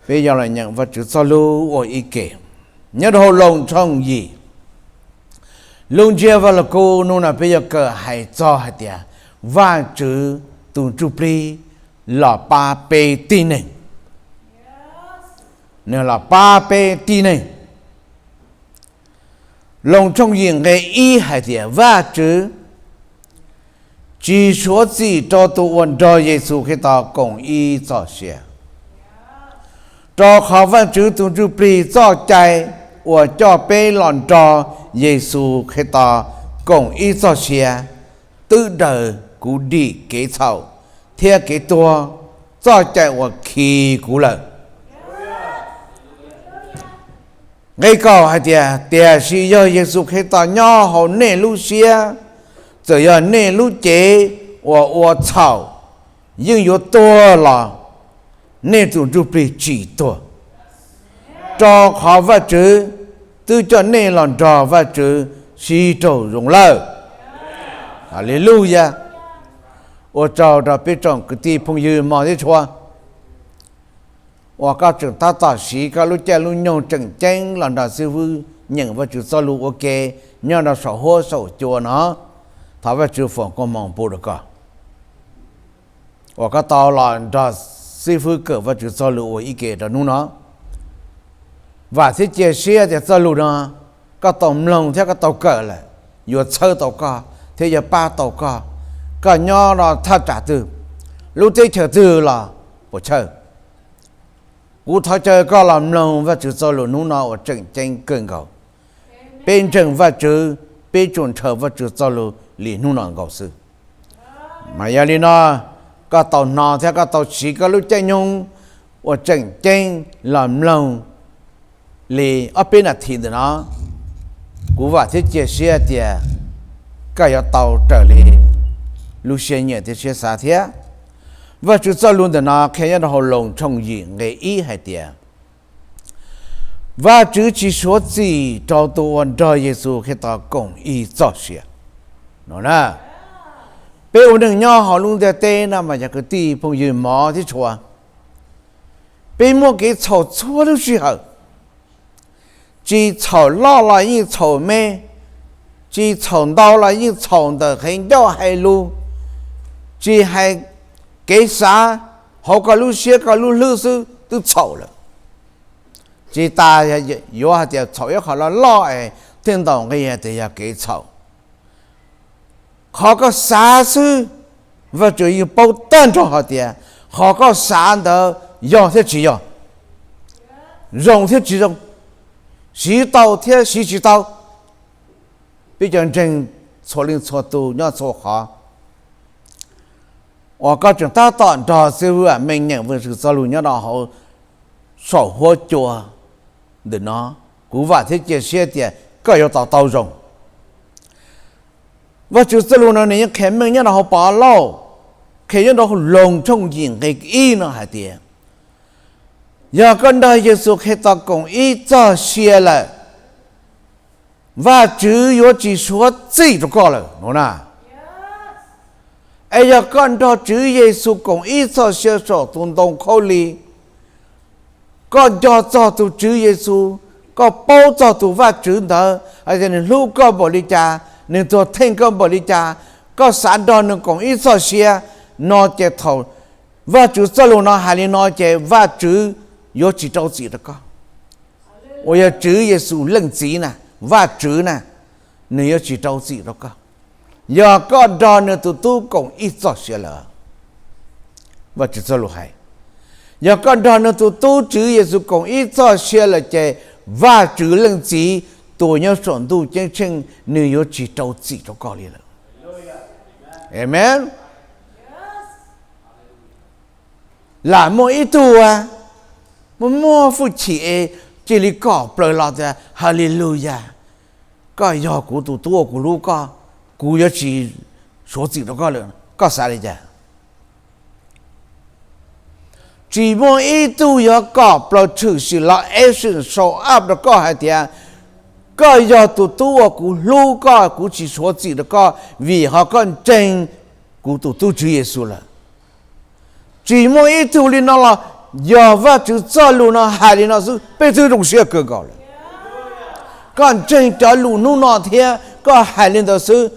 Peb yuav los nyeem Vajtswv txoj lus ua ib ke nyob rau hauv Loos tshooj yim. Lub ntsiab Vajluskub hnub no peb yuav kawm hais txog hais tias Vajtswv tus Ntsuj Plig los pab peb tib neeg. Nws los pab peb tib neeg. Loos tshooj yim nqe ib hais tias Vajtswv tsis suav txim rau tus uas nrog Yexus Khetos koom ib txoj sia, rau qhov Vajtswv tus Ntsuj Plig txoj cai uas coj peb los nrog Yexus Khetos koom ib txoj sia twb daws kuv dim kev txhaum thiab kev tuag, txoj cai uas khi kuv lawm. Nqe kaum hais tias, tiam sis yog Yexus Khetos nyob hauv nej lub siab, txawm yog nej lub cev uas ua txhaum yeej yuav tuag los nej tus ntsuj plig tsis tuag, rau qhov Vajtswv twb coj nej los nrog Vajtswv sib raug zoo lawm. Haleluyas. Ua tsaug rau peb tsoom kwv tij phooj ywg mog thiab tshua uas koj tseem tab tom siv koj lub caij lub nyoog tseem ceeb los nrog xib fwb nyeem Vajtswv txoj lus ua ke nyob rau saum huab saum cua no. Thov Vajtswv foom koob hmoov pub rau koj uas koj tau los nrog xib fwb kawm Vajtswv txoj lus ua ib ke rau hnub no. Vam thiab cia siab tias txoj lus no koj tau mloog thiab koj tau kawm lawm yuav txhawb tau koj thiab yuav pab tau koj. Koj nyob rau thaj tsam twg, lub teb chaws twg los puas chawj, kuv thov caw koj los mloog Vajtswv txoj lus hnub no uas tseem ceeb kawg nkaus. Peb ntseeg Vajtswv, peb tsuas ntshaw Vajtswv txoj lus li hnub no nkaus xwb. Mas yog li no, koj tau hnov thiab koj tau siv koj lub caij nyoog uas tseem ceeb los mloog li ob peb nas this ntawm no, kuv vam thiab cia siab tias koj yuav tau raws li lub siab nyiam thiab siab xav thiab. Vajtswv txoj lus ntawm no qhia nyob rau hauv Loos tshooj yim nqe ib hais tias, Vajtswv tsis suav txim rau tus uas nrog Yexus Khetos koom ib txoj sia. No na, peb ua neeg nyob hauv lub ntiaj teb no mas cov kwv tij phooj ywg mog thiab tshua, peb muaj kev txhaum txhua lub sij hawm. Tsis txhaum loj los yeej txhaum me, tsis txhaum ntau los yeej txhaum ntawm qhov ncauj hais lus, tsis hais kev xav, hauv koj lub siab koj lub hlwb xwb twb txhaum lawm. Tsis tas yuav hais tias txhaum ib qho loj loj es thiaj ntaus nqi hais tias yog kev txhaum. Qhov koj xav xwb, Vajtswv yeej paub tag nrho hais tias qhov koj xav ntawd yog thiab tsis yog, zoo thiab tsis zoo, siv tau thiab siv tsis tau. Peb cov ntseeg txhua leej txhua tus nyob txhua qhov uas koj tseem tab tom nrog xib fwb Vam Meej nyeem Vajtswv txoj lus nyob rau hauv saum huab cua ntawm no, kuv vam thiab cia siab tias koj yuav tau tau zoo. Vajtswv txoj lus no nws yeej qhia meej nyob rau hauv Pov Lauj, qhia nyob rau hauv Loos tshooj yim nqe ib no hais tias, yog koj nrog Yexus Khetos koom ib txoj sia lawm, Vajtswv yuav tsis suav txim rau koj lawm no na. Es yog koj nrog Tswv Yexus koom ib txoj sia saum tus ntoo khaub lig, koj nco txog tus Tswv Yexus, koj paub txog tus Vajtswv ntawd hais tias nws hlub koj npaum li cas, nws tuag theej koj npaum li cas, koj xav nrog nws koom ib txoj sia, no ces thaum Vajtswv txoj lus no hais li no ces Vajtswv yuav tsis rau txim rau koj. Uas yog Tswv Yexus Leej Txiv na, Vajtswv na, nws yuav tsis rau txim rau koj. Yog koj nrog nws tus tub koom ib txoj sia lawm, Vajtswv txoj lus hais, yog koj nrog nws tus tub Tswv Yexus koom ib txoj sia lawm ces Vajtswv Leej Txiv tus nyob saum ntuj ceeb tsheej nws yuav tsis rau txim rau koj li lawm. Amees. Lam muaj ib tug muaj muaj hwj chim es cia li kom plaws los tias, Haleluyas, koj yog kuv tus tub uas kuv hlub koj, kuv yuav tsis suav txim rau koj lawm. Koj xav li cas? Tsis muaj ib tug yuav kom plaws tshwm sim los action show up rau koj hais tias, koj yog tus tub uas kuv hlub koj, kuv tsis suav txim rau koj vim ho koj ntseeg kuv tus tub Tswv Yexus lawm. Tsis muaj ib tug li no los Yog Vajtswv txoj lus no hais li no xwb, peb twb zoo siab kawg nkaus lawm. Koj ntseeg cov lus hnub no thiab koj hais li ntawd xwb,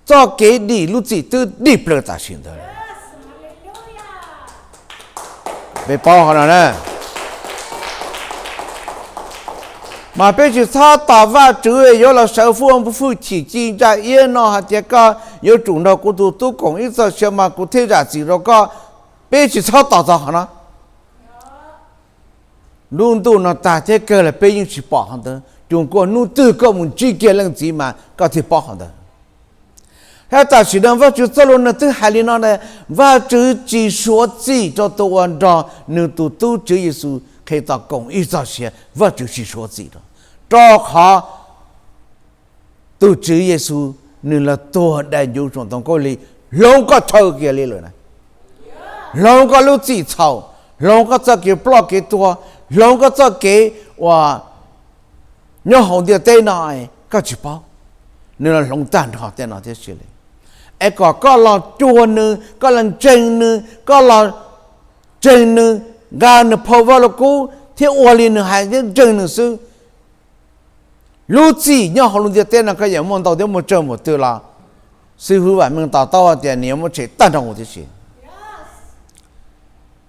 txoj kev dim lub txim twb dim plaws tam sim ntawd. Peb paub qhov no na. Mas peb tsis txhob tos Vajtswv yuav los sawv fwj fwj chim ci ntsa iab no hais tias koj yuav tsum nrog kuv tus tub koom ib txoj sia mas kuv thiaj zam txim rau koj. Peb tsis txhob tos txog qhov no. Lub ntuj no tag thiab kawg los peb yeej tsis pom qhov ntawd, cuag koj hnub twg koj mus ntsib kiag leej txiv mas koj thiaj paub qhov ntawd. Thiab tam sim no Vajtswv txoj lus nws twb hais li no na, Vajtswv tsis suav txim rau tus uas nrog nws tus tub Tswv Yexus Khetos koom ib txoj sia, Vajtswv tsis suav txim rau, rau qhov tus Tswv Yexus nws los tuag daim ncuv saum ntoo khaub lig, hloov koj chaw kiag li lawm na. Hloov koj lub txim txhaum, hloov koj txoj kev ploj kev tuag, hloov koj txoj kev uas nyob hauv ntiaj teb no koj tsis paub, nws los hloov tag nrho tej no thiab si li. Es kom koj los cuag nws, koj los ntseeg nws, koj los ntseeg nws, nqa nws phau Vaj Lug Kub thiab ua li nws hais thiab ntseeg nws xwb. Lub txim nyob hauv lub ntiaj teb no koj yuav muaj ntau thiab muaj tsawg npaum twg los xib hwb Vam Meej to taub tias nws yuav muab tshem tag nrho huv tib si.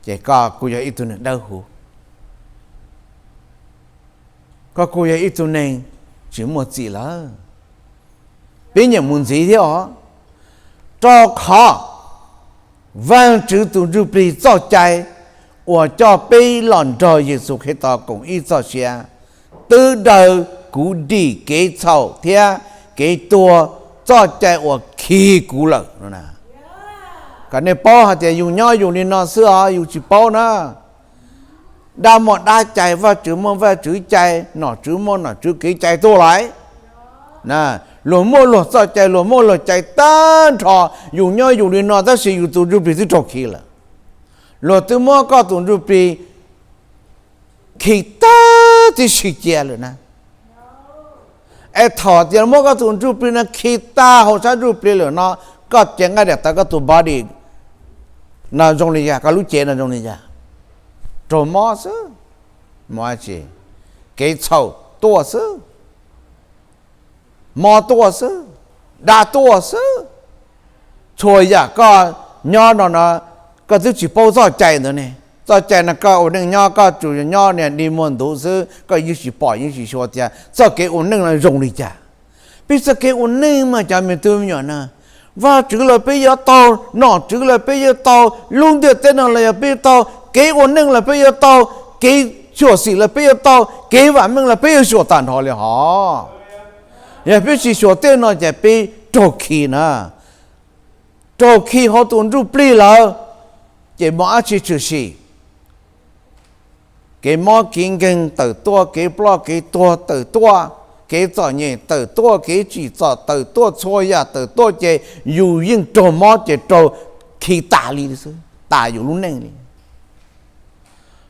Ces koj kuj yog ib tug neeg dawb huv, koj kuj yog ib tug neeg tsis muaj txim lawm. Peb nyiam mus ntxiv thiab os, rau qhov Vaajtswv tus Ntsujplig txoj cai uas coj peb los nrog Yexus Khetos koom ib txoj sia twb daws kuv dim kev txhaum thiab kev tuag txoj cai uas khi kuv lawm. Kom nej paub hais tias yus nyob yus li no xwb os, yus tsis paub na. Dab muaj dab cai, Vajtswv muaj Vajtswv cai, nom tswv muaj nom tswv kev cai tuaj lawm. Luag muaj luag txoj cai, luag muaj luag cai tag nrho. Yus nyob yus li no tab sis yus tus ntsuj plig twb raug khi lawm. Luag twb muab koj tus ntsuj plig khi tag tib si cia lawm na. Es thaum tias muab koj tus ntsuj plig no khi tag hauv sab ntsuj plig lawm no, koj cev nqaij daim tawv koj tus body no zoo li cas, koj lub cev no zoo li cas? Raug mob xwb, mus dab tsi? Kev txhaum tuaj xwb, mob tuaj xwb, dab tuaj xwb. Txhua yam koj nyob no no, koj twb tsis paub txoj cai ntawd ne. Txoj cai no koj ua neej nyob koj tsuas nyob niag dig muag ntuv xwb, koj yeej tsis pom yeej tsis xyuas tias txoj kev ua neej no zoo li cas. Peb txoj kev ua neej mas cov me tub me nyuam na, Vajtswv los peb yuav tau, nom tswv los peb yuav tau, lub ntiaj teb no los yog peb yuav tau, kev ua neej los peb yuav tau, kev xyuam xim los peb yuav tau, kev vam meej los peb yuav xyuas tag nrho li hos. Yog peb tsis xyuas tej no ces peb raug khi na. Raug khi hauv tus ntsuj plig lawm, ces mus dab tsi tshwm sim? Kev mob kev nkeeg tawm tuaj, kev ploj kev tuag tawm tuaj, kev txom nyem tawm tuaj, kev tsim txom tawm tuaj, txhua yam tawm tuaj ces yus yeej raug mob ces raug khi tas li xwb, tas yus lub neej li.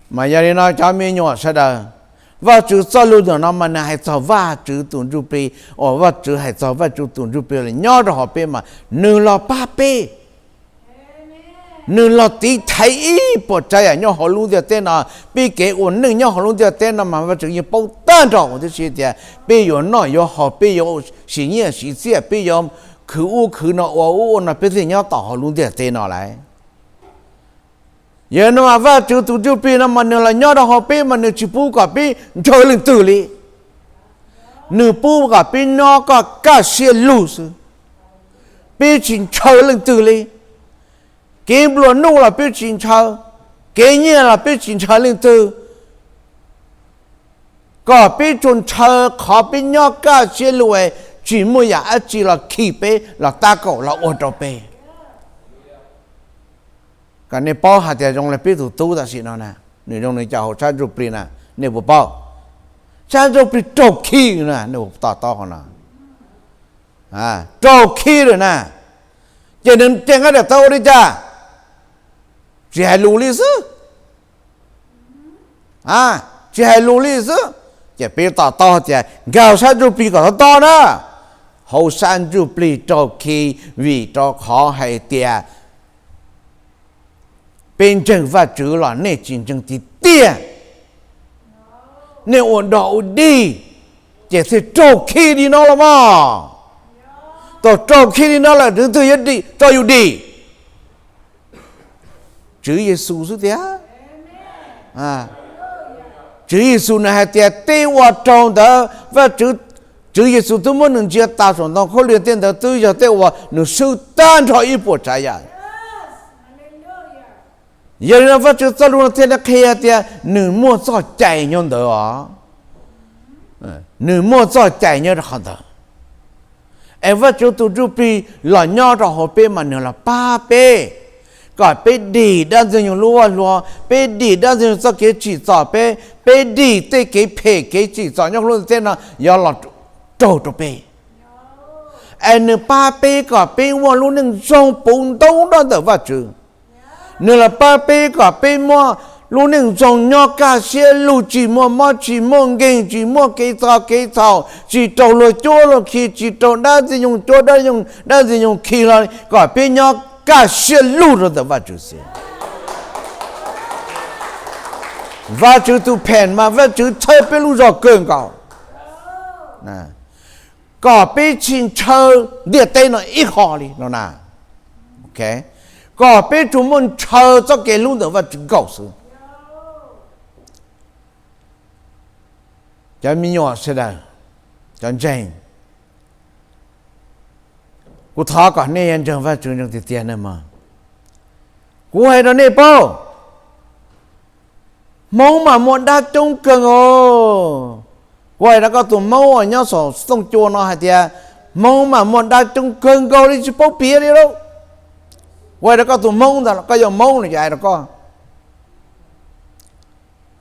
Mas yog li no cov me nyuam sawv daws, Vajtswv txoj lus ntawm no mas nws hais txog Vajtswv tus ntsuj plig, uas Vajtswv hais txog Vajtswv tus ntsuj plig los nyob rau hauv peb mas nws los pab peb. Nws los tiv thaiv ib puas tsav yam nyob hauv lub ntiaj teb no. Peb kev ua neej nyob hauv lub ntiaj teb no mas Vajtswv yeej paub tag nrho huv tib si tias peb yuav noj yuav haus, peb yuav siv nyiaj siv txiaj, peb yuav khwv ub khwv no ua ub ua no peb thiaj nyob tau hauv lub ntiaj teb no lauj. Yog no mas Vajtswv tus ntsuj plig no mas nws los nyob rau hauv peb mas nws tsis pub kom peb ntshaw leej twg li. Nws pub kom peb nyob koj kaj siab lug xwb. Peb tsis ntshaw leej twg li. Kev nplua nuj los peb tsis ntshaw, kev nyiaj los peb tsis ntshaw leej twg. Kom peb tsuas ntshaw qhov peb nyob kaj siab lug, tsis muaj yam dab tsi los khi peb los tab kaum los ua rau peb. Kom nej paub hais tias zoo li peb tus tub tam sim no na, nws zoo li cas hauv sab ntsuj plig na, nej puas paub? Sab ntsuj plig raug khi na, nej puas to taub qhov no? Raug khi lawm na, ces nws cev nqaij daim tawv ua li cas? Tsis hais lus li xwb. Tsis hais lus li xwb, ces peb to taub tias nkag sab ntsuj plig kom to taub na. Hauv sab ntsuj plig raug khi vim rau qhov hais tias Peb ntseeg Vajtswv los nej tsis ntseeg tiag tiag. Nej ua dog ua dig, ces thiaj raug khi li no los mas. Tau raug khi li no lawm, tus twg yuav dim, tso yus dim? Tswv Yexus xwb tiag. Tswv Yexus nws hais tias tej uas raug ntawd, Vajtswv, Tswv Yexus twb muab nws ntsia tas saum ntoo khaub lig, tej ntawd twb yog tej uas nws swb tag nrho ib puas tsav yam. Yog li no Vajtswv txoj lus no thiaj li qhia tias nws muaj txoj cai nyob ntawd os. Nws muaj txoj cai nyob rau qhov ntawd. Es Vajtswv tus Ntsuj Plig los nyob rau hauv peb mas nws los pab peb, kom peb dim dab ntxwg nyoog lub vaj hlua, peb dim dab ntxwg nyoog txoj kev tsim txom peb, peb dim tej kev phem kev tsim txom nyob hauv lub ntiaj teb no yuav los raug rau peb. Es nws pab peb kom peb muaj lub neej zoo puv ntaub nrog ntawm Vajtswv. Nws los pab peb kom peb muaj lub neej zoo nyob kaj siab lug, tsis muaj mob tsis muaj nkeeg, tsis muaj kev txog kev txhaum, tsis raug luag cuab luag khi, tsis raug dab ntxwg nyoog cuab dab, dab ntxwg nyoog khi los kom peb nyob kaj siab lug rau ntawm Vajtswv xwb. Vajtswv tus phem mas Vajtswv txhawb peb lub zog kawg nkaus, kom peb tsis ntshaw ntiaj teb no ib qho li no na. Kom peb tsuas muaj ntshaw txoj kev hlub ntawm Vajtswv nkaus xwb. Cov me nyuam sawv daws, cov ntseeg, kuv thov kom nej yuav ntseeg Vajtswv ntseeg tiag tiag na mog. Kuv hais rau nej paub, Hmoob mas muaj dab coob kawg os. Kuv hais rau koj tus Hmoob uas nyob saum Xyooj Cua no hais tias Hmoob mas muaj dab coob kawg nkaus li tsis paub piav li lauj. Kuv hais rau koj tus Hmoob ntag, koj yog Hmoob no ces hais rau koj,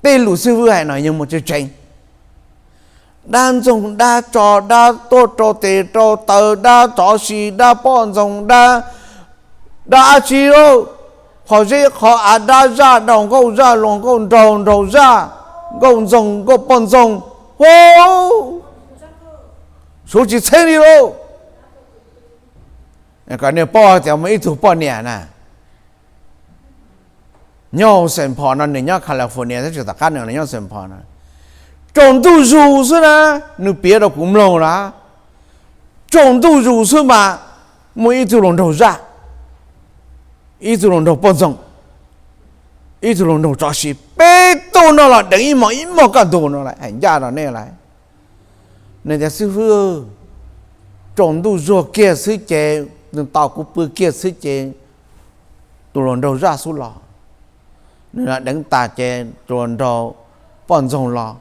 tej lus xib fwb hais no yeej muaj tseeb tseeb. Dab ntxoog dab tso, dab tuaj rau tes rau taw, dab tsov si, dab poj ntxoog, dab, dab dab tsi lauj, qhov zeb qhov av, dab zaj daus nkauj zaj luas nkauj nraug nraug zaj, nkauj ntxoog nkauj poj ntxoog, hu, suav tsis txheeb li lauj. Kom nej paub tias muaj ib tug poj niam na, nyob Saint Paul no, nws nyob California tab sis tom qab nws los nyob Saint Paul no, tsaus ntuj zus xwb na, nws piav rau kuv mloog lawm, tsaus ntuj zus xwb mas muaj ib tug hluas nraug zaj, ib tug hluas nraug poj ntxoog, ib tug hluas nraug tsov si, peb tug no los deev ib hmos ib hmos kaj ntug no lawm, hais ncaj rau nej lawm. Nws tias xib fwb, tsaus ntuj zuag kiag xwb ces, nws tos kuv pw kiag xwb ces tus hluas nraug zaj xub los. Nws los deev tas ces tus hluas nraug poj ntxoog los,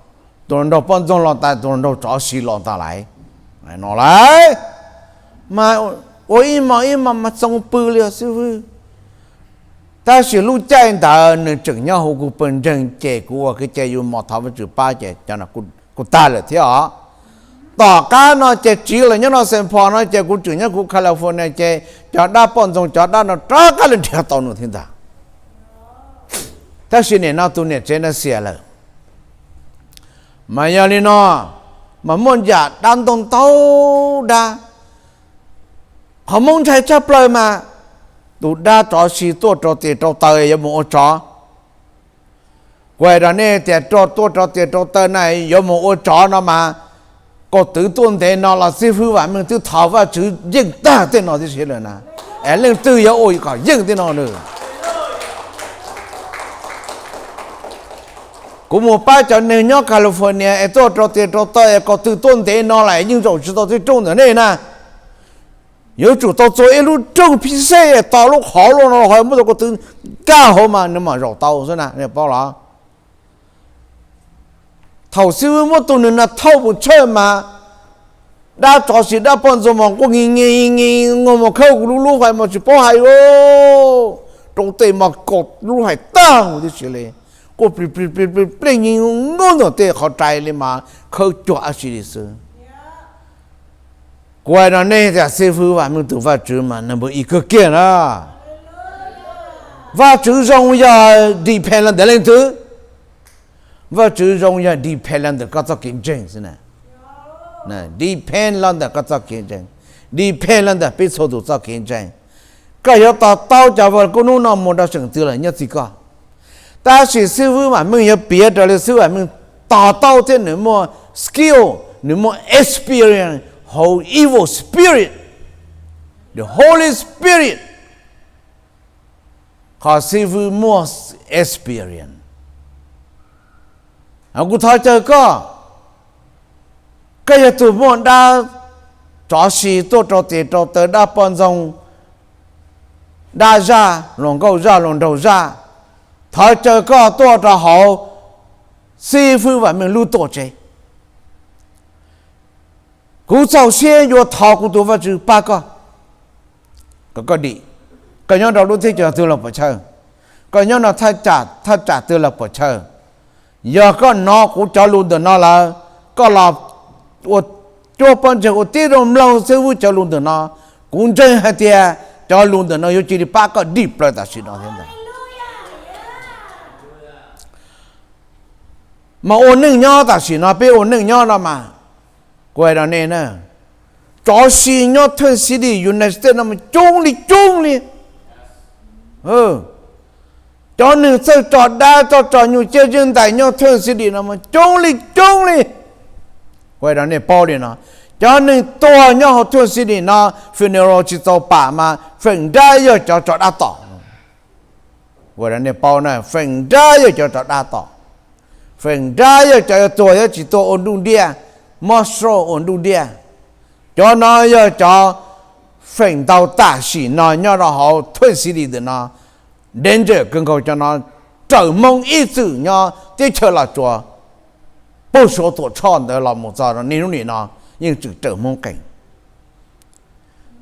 tus hluas nraug poj ntxoog los tas tus hluas nraug tsov si los tas lawm no lawm. Mas ua ib hmos ib hmos mas txoos pw li os xib fwb. Tab sis lub caij ntawd nws tseem nyob hauv kuv pawg ntseeg ces kuv ua kev cai yus mos thov Vajtswv pab ces cov no kuj tag lawm thiab os. Tom qab no ces tsiv los nyob no Saint Paul no ces kuv tseem nyob kuv California ces cov dab poj ntxoog cov dab no rov qab los nrhiav tau nws thiab ntag. Tab sis nim no tus niam tsev no xiam lawm. Mas yog li no, mas muaj yam dab ntau ntau dab. Qhov Hmoob ntshai tshaj plaws mas tus dab tsov si tuaj rau tes rau taw yuav mus ua tsov. Kuv hais rau nej tias rau tuaj rau tes rau taw na yuav mus ua tsov no mas, kaum twv tuaj ntev no los xib fwb Vam Meej twb thov Vajtswv yeej tag tej no tib si lawm na, es leej twg yuav ua kom yeej tej no lawm. Kuv mus pab cov neeg nyob California es tuaj rau tes rau taw es kaum twv tuaj ntev no lawm yeej zaum tsis tau tej rooj ntawm nej na. Yuav tsum tau txua ib lub rooj phij xej tos lub qhov luaj no los ho muab tau kaum twv nkag hauv mas nws mam zaum tau xwb na, nej paub los? Thaum xib fwb muab tus nws na thauj mus tshawj mas dab tsov si dab poj ntxoog mas quaj ngi ngi ngi, ngi mus khawb kuv lub lub fais mas tsis paub hais, rau tej mas kaum lub fais tag huv tib si li, quaj plig plig plig plig ngi ntawm tej qhov rai li mas khawb cuag dab tsi li xwb. Kuv hais rau nej tias xib fwb Vam Meej tus Vajtswv mas number ib kawg kiag na. Vajtswv zoo yog depend los ntawm leej twg? Vajtswv zoo yog depend los ntawm koj txoj kev ntseeg xwb na. Depend los ntawm koj txoj kev ntseeg, depend los ntawm peb txhua tus txoj kev ntseeg. Koj yuav to taub cov vaj kub hnub no mus rau seem twg los nyob txij koj. Tab sis xib hwb Vam Meej yuav piav raws li xib hwb Vam Meej to taub thiab nws muaj skill, nws muaj experience hauv evil spirit, the Holy Spirit. Qhov xib hwb muaj experience. Kuv thov caw koj, koj yog tus muaj dab tsov si tuaj rau tes rau taw, dab poj ntxoog, dab zaj, hluas nkauj zaj, hluas nraug zaj, thov caw koj tuaj rau hauv xib hwb Vam Meej lub tuam tsev. Kuv txaus siab yuav thov kuv tus Vajtswv pab koj, kom koj dim. Koj nyob rau lub teb chaws twg los puas chawj, koj nyob no thaj tsam twg los puas chawj, yog koj hnov kuv cov lus ntawm no lawm, koj los ua cuab pob ntseg ua tib zoo mloog xib hwb cov lus ntawm no. Kuv ntseeg hais tias cov lus ntawm no yuav cia li pab koj dim plaws tam sim no thiab ntag. Mas ua neej nyob tam sim no, peb ua neej nyob no mas, kuv hais rau nej na, tsov si nyob Twin City, United States no mas coob li coob li. Cov neeg txawj tso dab tso tso nyuj ciab zeb ntais nyob Twin City no mas coob li coob li. Kuv hais rau nej paub li no, cov neeg tuag nyob hauv Twin City no, funeral tsis txaus pam mas feem nrab yog cov tso dab tom. Kuv hais rau nej paub na, feem nrab yog cov tso dab tom. Feem nrab yog cov tuag thiab tsis tuag ua nruj nriaj, mob stroke ua nruj nriaj. Cov no yog cov feem ntau tam sim no nyob rau hauv Twin City ntawm no, danger kawg nkaus cov no. Raws Hmoob ib txwm nyob teb chaws Los Tsuas, puag Suav Tuam Tshoj ntawd los mus txog niaj hnub nim no yeej tseem raws Hmoob qees.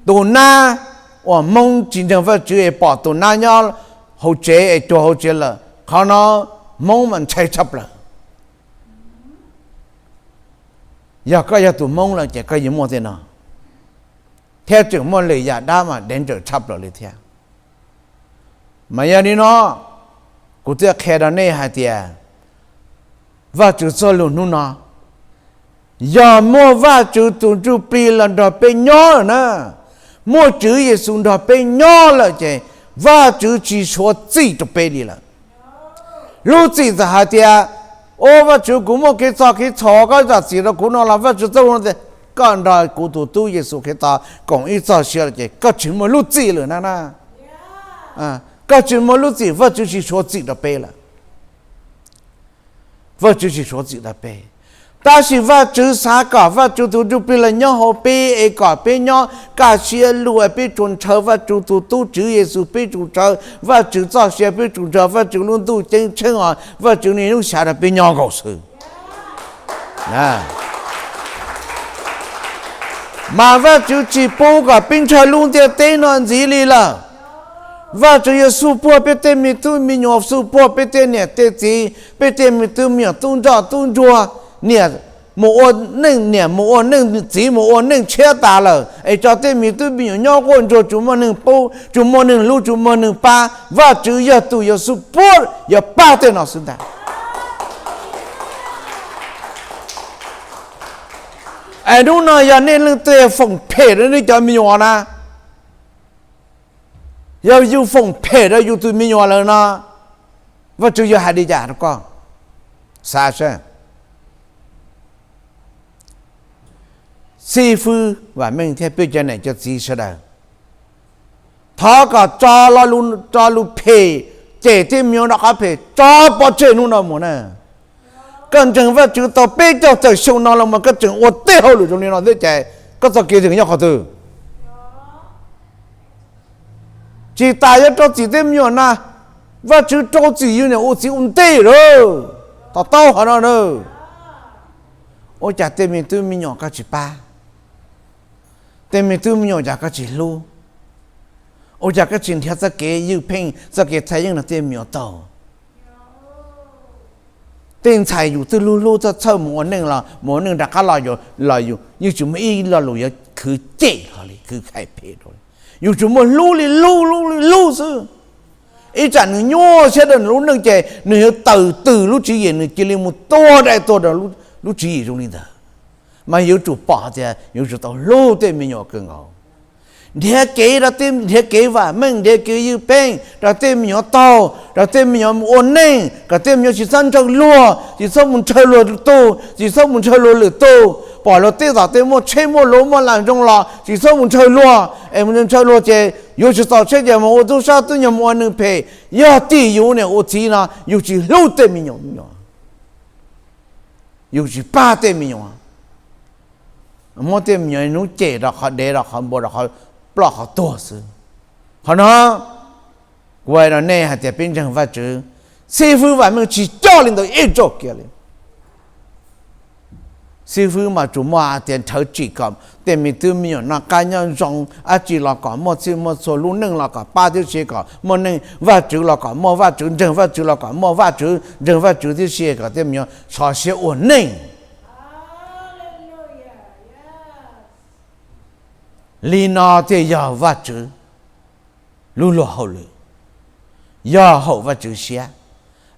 Tus nab uas Hmoob tsis ntseeg Vajtswv es pom tus nab nyob hauv tsev es cuag hauv tsev lawm, qhov no Hmoob mas ntshai tshaj plaws. Yog koj yog tus Hmoob lawm ces koj yuav muaj tej no, thiab tseem muaj lwm yam dab mas danger tshaj plaws li thiab. Mas yog li no, kuv thiaj qhia rau nej hais tias Vajtswv txoj lus hnub no, yog muaj Vajtswv tus Ntsuj Plig los nrog peb nyob lawm na, muaj Tswv Yexus nrog peb nyob lawm ces Vajtswv tsis suav txim rau peb li lawm. Lub txim txawm hais tias, ua Vajtswv, kuv muaj kev txog kev txhaum, koj zam txim rau kuv no los Vajtswv txoj lus tias koj nrog kuv tus tub Yexus Khetos koom ib txoj sia lawm ces koj tsis muaj lub txim lawm na na. Koj tsis muaj lub txim, Vajtswv tsis suav txim rau peb lawm. Vajtswv tsis suav txim rau peb. Tab sis Vajtswv xav kom Vajtswv tus Ntsuj Plig los nyob hauv peb es kom peb nyob kaj siab lug, peb tsuas ntshaw Vajtswv tus tub Tswv Yexus, peb tsuas ntshaw Vajtswv txoj sia, peb tsuas ntshaw Vajtswv lub ntuj ceeb tsheej os, Vajtswv niaj hnub xyav rau peb nyob nkaus xwb. Mas Vajtswv tsis pub kom peb ntshaw lub ntiaj teb no ntxiv li lawm. Vajtswv yuav xub puag peb tej me tub me nyuam, xub puag peb tej niam tej txiv, peb tej me tub me nyuam tub ntsoj tub ntsuag, niam mus ua neej, niam mus ua neej, txiv mus ua neej tshiab tas lawm es tso tej me tub me nyuam nyob quaj ntsuag tsis muaj neeg pub, tsis muaj neeg hlub, tsis muaj neeg pab. Vajtswv yog tus yuav xub puag, yuav pab tej no xwb ntag. Es hnub no yog nej leej twg foom phem rau nej cov me nyuam na, yog yus foom phem rau yus tus me nyuam lawm no, Vajtswv yuav hais li cas rau koj? Xav seb, xib fwb Vam Meej thiab peb cov niam cov txiv sawv daws, thov kom tso lo lus phem, cem tej me nyuam rau qhov phem tso pov tseg hnub no mus na. Koj ntseeg Vajtswv tau peb caug tawm xyoo no los mas koj tseem ua tej hauj lwm zoo li no thiab ces koj txoj kev ntseeg nyob qhov twg? Tsis tas yuav rau txim tej me nyuam na, Vajtswv rau txim yus niam ua txiv ua ntej lawm. To taub qhov no na. Ua cas tej me tub me nyuam koj tsis pab? Tej me tub me nyuam cas koj tsis hlub? Ua cas koj tsis nrhiav txoj kev ywj pheej, txoj kev txhaj yeej rau tej me nyuam tau? Tej ntxhais yus twb hlub hlub txhawj txhawj mus ua neej los mus ua neej rov qab los, los yus yeej tsis muaj ib lo lus yuav khwv cem hlo li, khwv hais phem rau li. Yus tsuas muaj hlub li hlub, hlub li hlub xwb. Ib tsam nws nyuaj siab rau nws lub neej ces nws yuav taws twg lub tswv yim nws cia li mus tuag dai tuag rau lub tswv yim zoo li ntawd. Mas yuav tsum pom tias yuav tsum tau hlub tej me nyuam kawg nkaus. Nrhiav kev rau tej, nrhiav kev vam meej, nrhiav kev ywj peej rau tej me nyuam taug, rau tej me nyuam mus ua neej, kom tej me nyuam tsis txhob ntshaw luag, tsis txhob mus ntshaw luag tug, tsis txhob mus ntshaw luag lwm tug. Pom luag tej tom tej muaj tsheb muaj luv muaj las zoo los tsis txhob mus ntshaw luag, es mus ntshaw luag ces yuav tsis txaus tsheb ces mus ua tub sab tub nyuag mus ua neeg phem. Yog tim yus niam ua txiv no yus tsis hlub tej me nyuam, yus tsis pab tej me nyuam, muab tej me nyuam hnub cem rau qhov dev, rau qhov npua, rau qhov ploj qhov tuag xwb. Qhov no kuv hais rau nej hais tias peb ntseeg Vajtswv, xib fwb vam meej tsis coj li ntawd ib zaug kiag li. Xib fwb mas tsuas muaj hais tias nrhawv tsim kom tej me tub me nyuam noj qab nyob zoo, dab tsi los kom muaj txhij muaj txhua, lub neej los kom pab thiab si, kom muaj neej, Vajtswv los kom muaj Vajtswv, ntseeg Vajtswv los kom muaj Vajtswv, ntseeg Vajtswv thiab si, kom tej me nyuam sov siab ua neej. Li no thiaj yog Vajtswv lub luag hauj lwm, yog haum Vajtswv siab,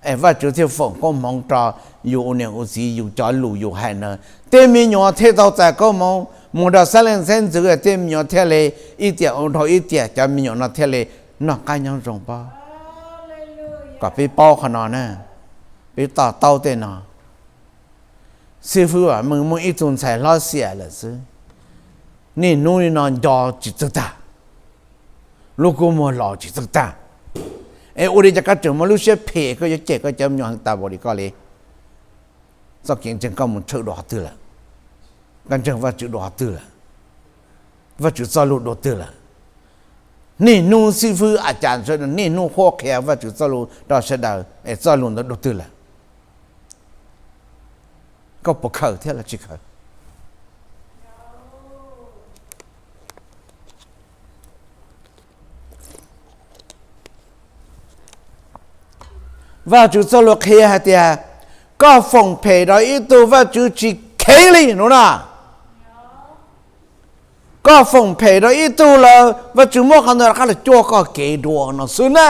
es Vajtswv thiaj foom koob hmoov rau yus ua niam ua txiv, yus cov lus yus hais na, tej me nyuam thiaj tau txais koob hmoov mus rau xeeb leej xeeb ntxwv, tej me nyuam thiaj li ib tiam ua dhau ib tiam, cov me nyuam no thiaj li noj qab nyob zoo pab. Kom peb paub qhov no na, peb to taub tej no. Xib fwb vam meej muaj ib tug ntxhais hlob xiam lawm xwb, niaj hnub li no nco tsis txawj tag, lub kua muag los tsis txawj tag. Es ua li cas koj tseem muaj lub siab phem, koj yuav cem koj cov me nyuam heev tas npaum li koj li? Txoj kev ntseeg koj mus tshwm dua qhov twg lawm? Koj ntseeg Vajtswv dua qhov twg lawm? Vajtswv txoj lus dua twg lawm? Niaj hnub xib fwb a cas niaj hnub qhuab qhia Vajtswv txoj lus rau sawv daws es txoj lus ntawd dua twg lawm? Koj puas khaws thiab los tsis khaws? Vajtswv txoj lus qhia hais tias, koj foom phem rau ib tug Vajtswv tsis kheev li no na. Koj foom phem rau ib tug lawm Vajtswv muab qhov ntawd rov qab los cuab koj kev dua no xwb na.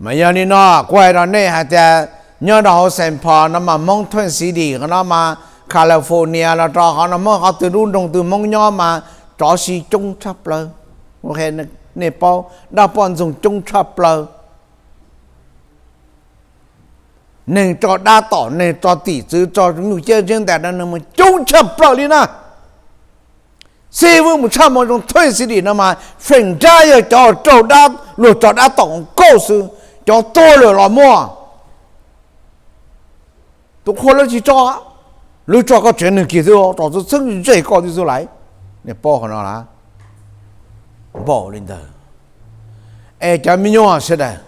Mas yog li no kuv hais rau nej hais tias nyob rau hauv Saint Paul no mas Hmoob Twin City no mas, California los rau qhov no Hmoob qhov twg lub nroog twg Hmoob nyob mas tsov si coob tshaj plaws. Nej paub dab poj ntxoog coob tshaj plaws. Neeg tso dab tom, neeg tso tim txwv, tso nyuj ciab zeb ntais rau neeg mas coob tshaj plaws li na. Xib fwb mus tshaj Hmoob zoo Twin City no mas feem nrab yog cov raug dab, luag tso dab tom nkauj xwb, cov tuag lawm los muaj. Tus qhua lawv tsis tso, lawv tso koj tsev neeg kiag xwb, tso txhwb txheeb ze koj tib xwb lawm. Nej paub qhov no lawm? Npaum li ntawd. Es cov me nyuam sawv daws,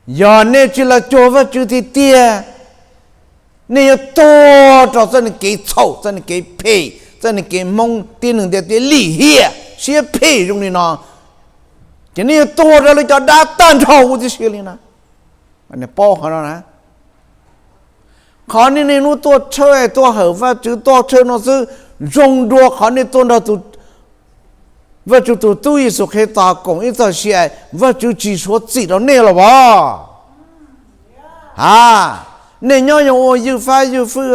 yog nej tsis los cuag Vajtswv tiag tiag, nej yuav tuag rau txoj kev txhaum, txoj kev phem, txoj kev Hmoob tib neeg tiag tias lim hiam siab phem zoo li no, ces nej yuav tuag rau lawv cov dab tag nrho huv tib si li na. Paub qhov no na. Qhov nej niaj hnub tuaj tshawb, tuaj hawm Vajtswv, tuaj tshawb no xwb, zoo dua qhov nej tuaj nrog tus, Vajtswv tus tub Yexus Khetos koom ib txoj sia, Vajtswv tsis suav txim rau nej los as? Ha, nej nyob yuav ua ywj fab ywj fwj,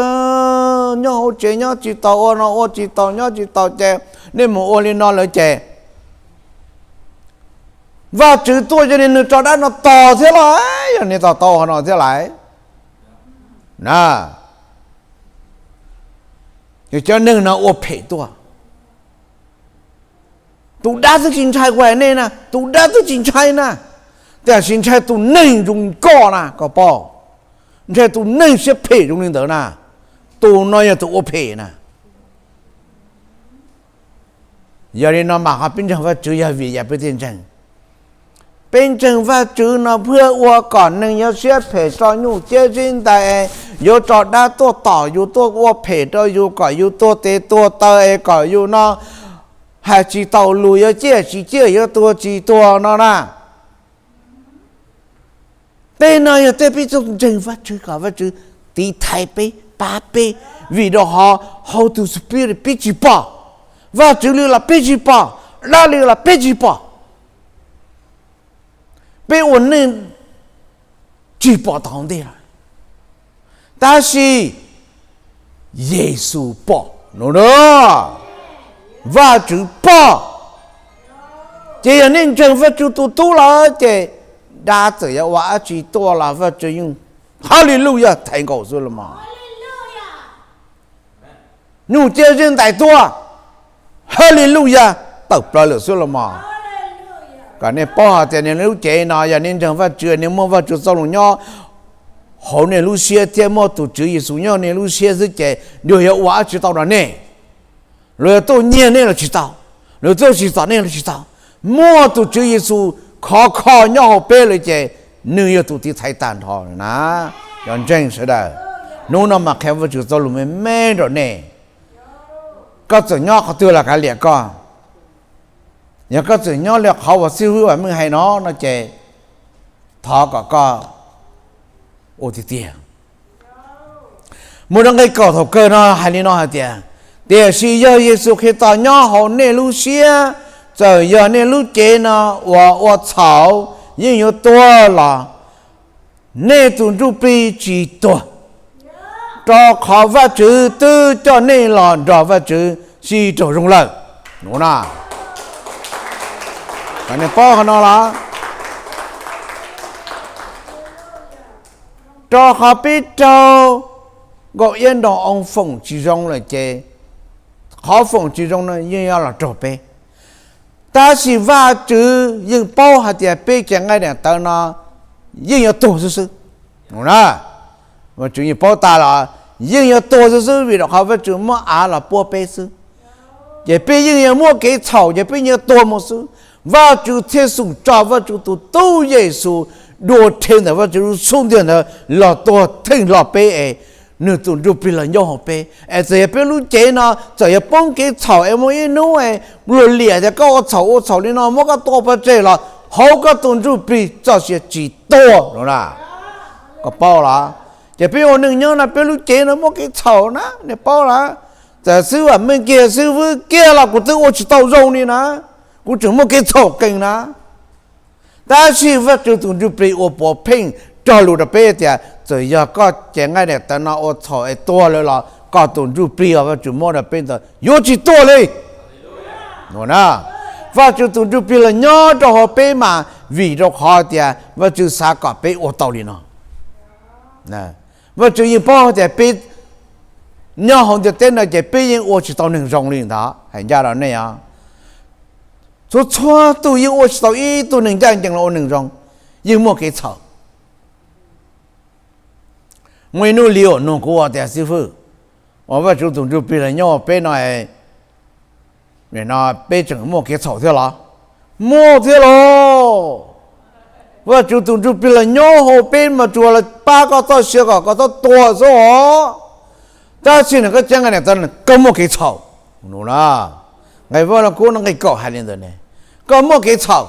nyob hauv tsev nyob tsis tau, ua no ua tsis tau, nyob tsis tau ces nej mus ua li no lawm ces Vajtswv tuaj yog nws tso dab no tos thiab los, yog nws tos tau qhov no thiab lawm na. Yog cov neeg no ua phem tuaj. Tus dab twb tsis ntshai kuv hais nej na, tus dab twb tsis ntshai na, tiam sis ntshai tus neeg zoo koj na, koj paub, ntshai tus neeg siab phem zoo li ntawd na, tus no yog tus ua phem na. Yog li no mas qhov peb ntseeg Vajtswv yog vim yam peb thiaj ntseeg. Peb ntseeg Vajtswv no pheej ua kom neeg yuav siab phem tso nyuj ciab zeb ntais, yuav tso dab tuaj tom yus, tuaj ua phem rau yus, kom yus tuag tes tuag taw es kom yus no hais tsis tau lus, yuav ciaj tsis ciaj, yuav tuag tsis tuag no na. Tej no yog tej peb txoj ntseeg Vajtswv kom Vajtswv tiv thaiv peb, pab peb, vim rau qhov Holy Spirit peb tsis pom, Vajtswv li los peb tsis pom, dab li los peb tsis pom. Peb ua neej tsis pom tau ntej lawm. Tab sis Yexus pom no, Vajtswv pom. Ces yog nej ntseeg Vajtswv tus tub lawm ces dab txawm yuav ua dab tsi tuaj los Vajtswv yeej, Haleluyas, thaiv nkaus xwb los mas. Nyuj ciab zeej ntais tuaj, Haleluyas, tawm plaws lawm xwb los mas. Kom nej paub hais tias nej lub cev no yog nej ntseeg Vajtswv, nej muaj Vajtswv txoj lus nyob hauv nej lub siab thiab muaj tus Tswv Yexus nyob nej lub siab xwb ces luag yuav ua dab tsi tau rau nej. Luag yuav tuaj nyiag nej los tsis tau, luag tuaj tsim txom nej los tsis tau. Muaj tus Tswv Yexus khov kho nyob hauv peb lawm ces nws yog tus tiv thaiv tag nrho na. Cov ntseeg sawv daws, hnub no mas qhia Vajtswv txoj lus me me rau nej. Koj txawm nyob qhov twg los kav liam koj. Yog koj txawm nyob li qhov uas xib hwb Vam Meej hais no no ces thov kom koj ua tiag tiag. Mus rau nqe kaum thaum kawg no hais li no hais tias, tiam sis yog Yexus Khetos nyob hauv nej lub siab, txawm yog nej lub cev no uas ua txhaum yeej yuav tuag los nej tus ntsuj plig tsis tuag, rau qhov Vajtswv twb coj nej los nrog Vajtswv sib raug zoo lawm. Nuv na, nej paub qhov no los? Rau qhov peb raug Nkauj Iab Nroo Oo foom tsis zoo lawm ces qhov foom tsis zoo no yeej yuav los raug peb. Tab sis Vajtswv yeej paub hais tias peb cov nqaij daim tawv no yeej yuav tuag xwb xwb. Nuv na, Vajtswv yeej paub tas los yeej yuav tuag xwb xwb vim rau qhov Vajtswv muab av los puab peb xwb. Ces peb yeej yuav muaj kev txhaum ces peb yeej yuav tuag mus xwb. Vajtswv thiaj xum tso Vajtswv tus tub Yexus dua rhe ntawm Vajtswv lub xub ntiag ntawd los tuag theej hlo peb es nws tus ntsuj plig los nyob hauv peb es txawm yog peb lub cev no txawm yog poob kev txhaum es muaj ib hnub es luag liam tias koj ua txhaum ua txhaum li no muab koj tua pov tseg los hauv koj tus ntsuj plig txoj sia tsis tuag no na. Koj paub los? Ces peb ua neeg nyob no peb lub cev no muaj kev txhaum na, nej paub los? Txawm xib hwb Vam Meej kiag xib hwb kiag los kuv twb ua tsis tau zoo li na, kuv tseem muaj kev txhaum qees na. Tab sis Vajtswv tus ntsuj plig ua puav pheej cog lus rau peb tias txawm yog koj cev nqaij daim tawv no ua txhaum es tuag lawm los koj tus ntsuj plig uas Vajtswv muab rau peb ntawd yuav tsis tuag li. Vajtswv tus ntsuj plig los nyob rau hauv peb mas vim rau qhov tias Vajtswv xav kom peb ua tau li no. Vajtswv yeej paub tias peb nyob hauv ntiaj teb no ces peb yeej ua tsis tau neeg zoo li ntawd. Hais ncaj rau nej os, txhua txhua tus yeej ua tsis tau ib tug neeg ncaj ncees los ua neeg zoo, yeej muaj kev txhaum. Muaj ib hnub Liv Uas nug kuv tias, xib fwb, uas Vajtswv tus ntsuj plig los nyob hauv peb no, no peb tseem muaj kev txhaum thiab los? Muaj thiab los. Vajtswv tus ntsuj plig los nyob hauv peb mas tsuas los pab koj txoj sia kom koj txhob tuag xwb os. Tab sis nws koj cev nqaij daim tawv no koj muaj kev txhaum. Nqe Vaj Lug Kub no nqe kaum hais li ntawd ne, koj muaj kev txhaum,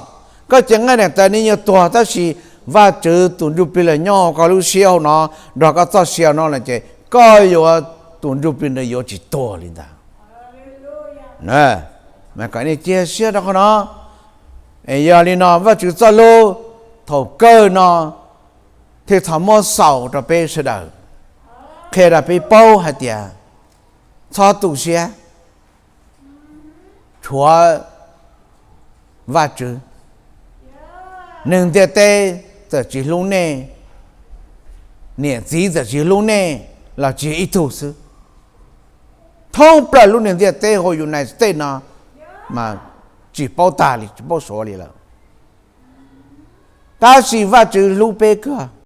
koj cev nqaij daim tawv nws yuav tuag tab sis Vajtswv tus ntsuj plig los nyob hauv koj lub siab hauv no nrog koj txoj sia no lawm ces koj yuav, tus ntsuj plig ntawd yuav tsis tuag li ntawd. Mas kom nej cia siab rau qhov no. Es yog li no Vajtswv txoj lus thaum kawg no thiaj txhos muab xaus rau peb sawv daws, qhia rau peb paub hais tias txhob tu siab, tshuav Vajtswv. Neeg ntiaj teb txawm tsis hlub nej, niam txiv txawm tsis hlub nej los tsis yog ib tug xwb. Thoob plaws lub neej ntiaj teb hauv United States no mas tsis paub tag li, tsis paub suav li lawm. Tab sis Vajtswv hlub peb kawg,